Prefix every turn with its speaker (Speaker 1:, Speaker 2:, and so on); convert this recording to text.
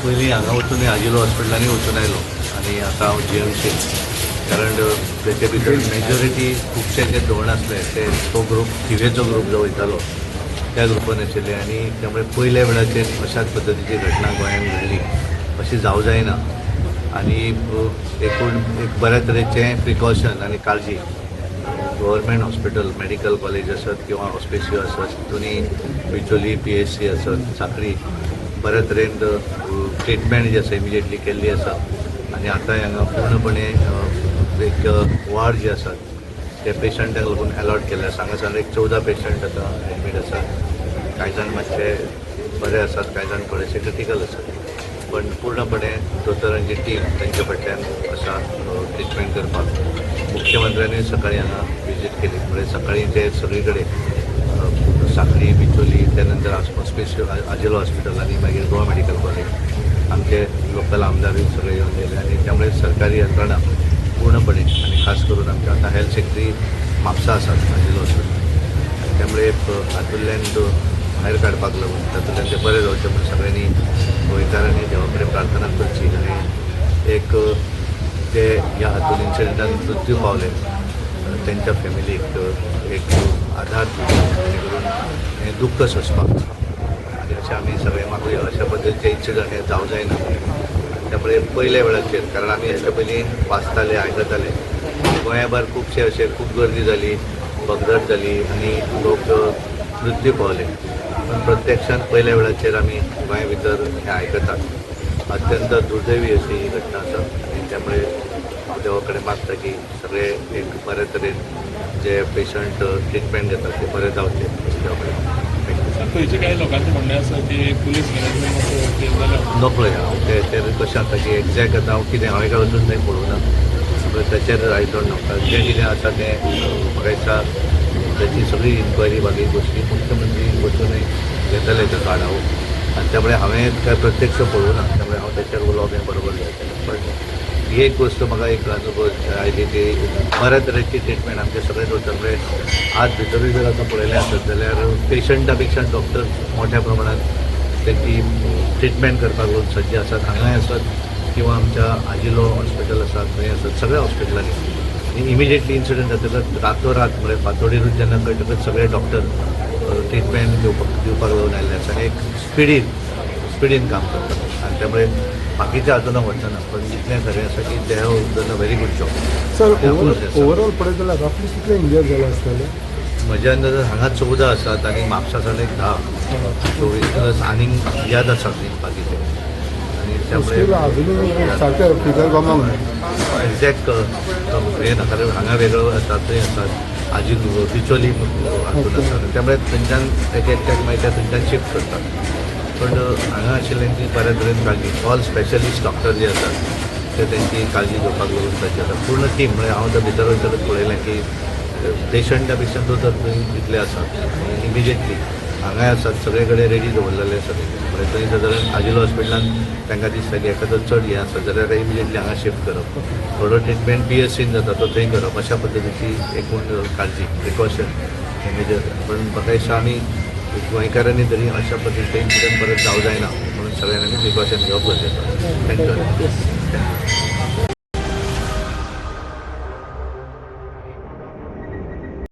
Speaker 1: पयलीं हांगा वचून आजिलो हॉस्पिटलांनी वचून आयलो आनी आतां हांव जीएमसीन, कारण तेचे भितर मेजॉरिटी खुबशे जे धोंड आसले ते तो ग्रूप, थिवेचो ग्रूप जो वयतालो त्या ग्रुपान आशिल्ले. आनी त्यामुळे पयल्या वेळाचेर अशाच पद्दतीची घटना गोंयांत घडली अशी जावं जायना. आनी एकूण एक बऱ्या तरेचें प्रिकॉशन आनी काळजी गव्हर्मेंट हॉस्पिटल, मेडिकल कॉलेज आसत किंवा हॉस्पिसियो आसत, दोन्ही बिचोली पीएचसी आसत, साखळी, बऱ्या तरेन ट्रिटमेंट जी आसा इमिजिएटली केल्ली आसा. आनी आतां हांगा पूर्णपणे एक वार्ड जे आसात ते पेशंटांक लागून अलॉट केल्ले आसा. हांगासर एक 14 पेशंट आतां एडमीट आसात. कांय जाण मातशे बरे आसात, कांय जाण थोडेशे क्रिटिकल आसात, पण पूर्णपणे दोतोरांची टीम तांच्या फाटल्यान आसा ट्रिटमेंट करपाक. मुख्यमंत्र्यांनी सकाळी हांगा विजीट केली, म्हणजे सकाळी ते सगळी कडेन साखळी, बिचोली, त्यानंतर हॉस्पिसियो, आजिलो हॉस्पिटल आनी मागीर गोवा मेडिकल कॉलेज, आमचे लोकल आमदारूय सगळे येवन गेले. आनी त्यामुळे सरकारी यंत्रणा पूर्णपणे आनी खास करून आमचे आतां हेल्थ सेक्रेटरी म्हापसा आसात आजिलो हॉस्पिटल, आनी त्यामुळे हातूंतल्यान भायर काडपाक लागून, तातूंतल्यान ते बरे जावचे म्हूण सगळ्यांनी गोंयकारांनी देवा कडेन प्रार्थना करची. आनी एक ते ह्या हातून इन्सिडंटान मृत्यू पावले तेंच्या फॅमिलीक एक आधार दिवचो, जेणे करून हें दुख्ख सोंसपाक. आनी अशें आमी सगळे मागुया, अशा पद्दतीचे इन्सिडंट हे जावं जायना. त्यामुळे पयल्या वेळाचेर, कारण आमी हेच्या पयलीं वाचताले, आयकताले, गोंया भायर खुबशे अशे खूब गर्दी जाली, भगदड जाली आनी लोक मृत्यू पावले, पण प्रत्यक्षात पयल्या वेळाचेर आमी गोंया भितर हें आयकतात. अत्यंत दुर्दैवी अशी ही घटना आसा. आनी त्यामुळे हांव देवा कडेन मागता की सगळे एक बरे तरेन जे पेशंट ट्रिटमेंट घेतात ते बरे जावचे अशें देवा कडेन मागता. Thank you.
Speaker 2: Sir, थंयचे काही लोकांचें म्हणणें आसा की पुलीस मॅनेजमेंट मातसें फेल जालें.
Speaker 1: नकळो हांव तें कशें आसा की एक्झॅक्ट आतां हांव कितें, हांवें काय वचून थंय पळोवना, सगळें ताचेर I don't know. कारण जें कितें आसा तें म्हाका दिसता ताची सगळी इन्क्वायरी, बाकी गोश्टी मुख्यमंत्री वचूनय घेतले ताचो आढावो. आनी त्यामुळे हांवें काय प्रत्यक्ष पळोवना, त्यामुळे हांव ताचेर उलोवप हें बरोबर जातलें. पण ही एक गोश्ट म्हाका एक अनुभव आयली की बऱ्या तरेची ट्रिटमेंट आमचे सगळे दोतोर, म्हणजे आज भितरूय जर आतां पळयलें आसत जाल्यार पेशंटा पेक्षा डॉक्टर मोठ्या प्रमाणात तेंची ट्रिटमेंट करपाक लागून सज्ज आसात. हांगाय आसत किंवा आमच्या आजिलो हॉस्पिटल आसा थंय आसत, सगळ्या हॉस्पिटलांनी. आनी इमिजिएटली इन्सिडंट जातकच रातोरात, म्हणजे फांतोडेरूच जेन्ना कळटकच सगळे डॉक्टर ट्रिटमेंट घेवपाक दिवपाक लागून आयिल्ले आसा आनी एक स्पिडीन काम करतात. आनी त्यामुळे बाकीच्या हातून हांव वचना, पण जितलें खरें आसा की they have done a very good job.
Speaker 3: Sir,
Speaker 1: खूब आसा.
Speaker 3: ओवरऑल पळयत जाल्यार रफली कितले इंजर्ड जाले आसतले?
Speaker 1: म्हज्या अंदाजान हांगा 14 आसात आनी म्हापसा सावन एक 10, 24, प्लस आनीक याद आसात न्ही बाकीचे. आनी त्यामुळे
Speaker 3: स्टील अजूनय सारकें फिगर कमोंक ना.
Speaker 1: एक्झॅक्ट हें ना, कारण हांगा वेगळो आसा, थंय आसात, आजी बिचोली हातून आसा. त्यामुळे थंयच्यान एक एकट्याक मागीर ते थंयच्यान शिफ्ट करतात. पण हांगा आशिल्ल्यांची बऱ्या तरेन काळजी, ऑल स्पेशलिस्ट डॉक्टर जे आसात ते तेंची काळजी घेवपाक लागून सज्ज आसा पूर्ण टीम. म्हणजे हांव तर भितर वयतकच पळयलें की पेशंटा पेक्षा दोतोर थंय जितले आसात आनी इमिजिएटली हांगाय आसात, सगळे कडेन रेडी दवरलेले आसा. म्हणजे थंय सादारण आजिलो हॉस्पिटलान तांकां दिसता की एखादो चड हें आसा जाल्यार इमिजिएटली हांगा शिफ्ट करप, थोडो ट्रिटमेंट पीएचसीन जाता तो थंय करप, अशा पद्दतीची एकूण काळजी, प्रिकॉशन हें मेजर. पण म्हाका दिसता आमी गोंयकारांनी तरी अशा पद्दतीचे इन्सिडंट परत जावं जायना म्हणून सगळ्यांनी प्रिकॉशन घेवप गरजेचें. Thank you. Thank you.